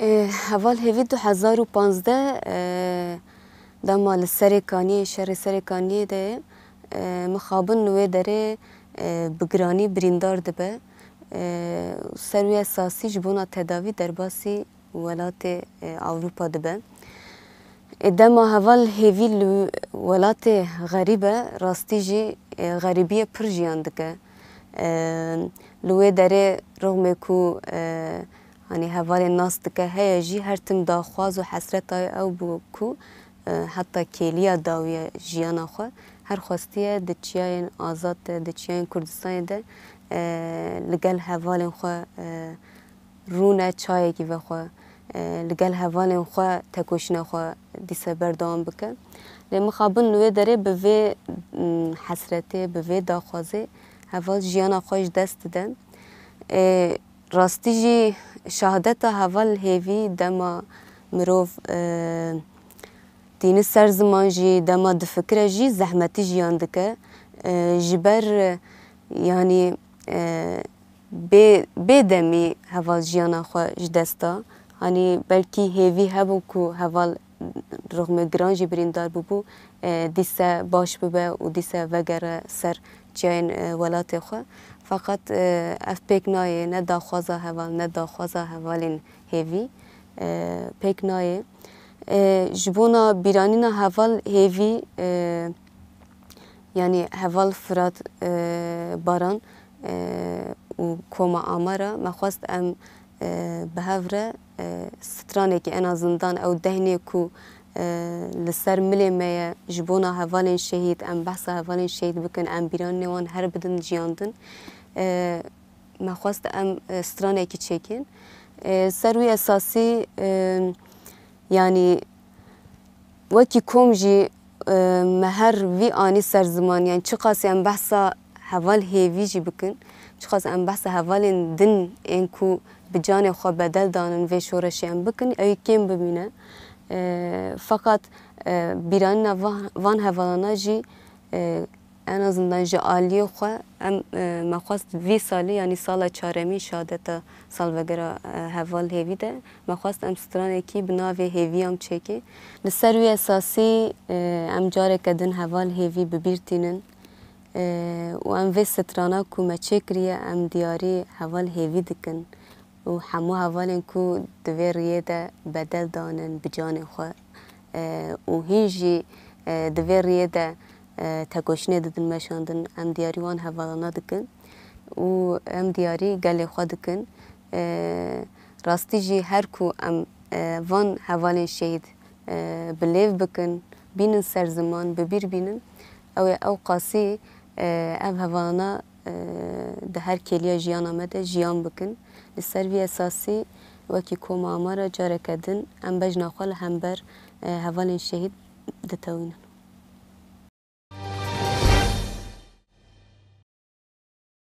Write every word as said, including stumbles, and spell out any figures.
E, heval hêvî du hezar û panzdeh, e, dema li Serêkaniyê, şerê Serêkaniyê de, e, mixabin li wê derê, e, bi giranî birîndar dibe. E, ser wî esasî ji bona tedavî derbasî welatê, e, Ewropa dibe. E, dema heval hêvî li welatê xerîb e, rastî jî, e, xerîbiyê pir jiyan dike. E, li wê derê rixmê ku, e, hanî hevalê nas dike heye jî, her tim daxwaz û hesreta ew bû ku, e, heta kêliya dawiya jiyana xwe her xwestiye di çiyayên azad de, di çiyayên Kurdistanê de, e, li gel hevalên xwe, e, rûne çayekî vexwe, e, li gel hevalên xwe tekoşîna xwe dîse berdewam bike. Lê mixabin li wê derê bi vê, m, hesretê, bi vê daxwazê heval jiyana xwe ji dest dide. E, rastî jî şahadeta heval hêvî dema mirov, e, tîni ser ziman jî, dema difikire jî zehmetî jiyan dike. E, ji ber, yanî, e, bê, bê demî heval jiyana xwe ji dest da. Hanî belkî hêvî hebû ku heval rixmê giran jî birîndar bûbû, e, dîse baş bibe û dîse vegere ser çiyayên, e, welatê xwe. Feqet, e, ev pêk nayê, ne daxwaza heval, ne daxwaza hevalên hêvî, e, pêk nayê. E, ji bona bîranîna heval hêvî, e, yanî heval Firat, e, Baran, e, û koma Amara, me xwest em, e, bi hev re, e, stranekî en azından ew dehnê ku, e, li ser milê me ye, ji bona hevalên şehîd, em behsa hevalên şehîd bikin, em bîranînê wan her bidin jiyandin. E, me xwest em, e, stranekî çêkin. E, ser wî esasî, e, yanî wekî kom jî, e, me her vî anî ser ziman, yanî çiqasî em behsa heval hêvî jî bikin, çiqas em behsa hevalên din ên ku bi canê xwe bedel danin vê şoreşê em bikin, ew ê kêm bimîne. E, feqet, e, bîranîna va-, van hevalana jî, e, en azından ji aliyê xwe em, e, me xwest vî salî, yanî sala çaremîn şadeta salvegera, e, heval hêvî de me xwest em stranekî bi navê Hêvî em çêkê. Li ser wî esasî, e, em careke din heval hêvî bi bîr tînin, e, û em vê strana ku me çêkiriye em diyarî heval hêvî dikin û hemû hevalên ku di vê riyê de bedel danin bi canê xwe, e, û hîn jî, e, di vê riyê de, e, tekoşînê didin meşandin, em diyarî wan hevalana dikin û em diyarî gelê xwe dikin. E, rastî jî her ku em, e, van hevalên şehîd, e, bi lêv bikin, bînin ser ziman, bi bîr bînin, ew ê ew qasî, e, ev hevalana, e, di her kêliya jiyana me de jiyan bikin. Li ser vî esasî wekî koma Amara careke din em bejna xwe li hember, e, hevalên şehîd ditewînin.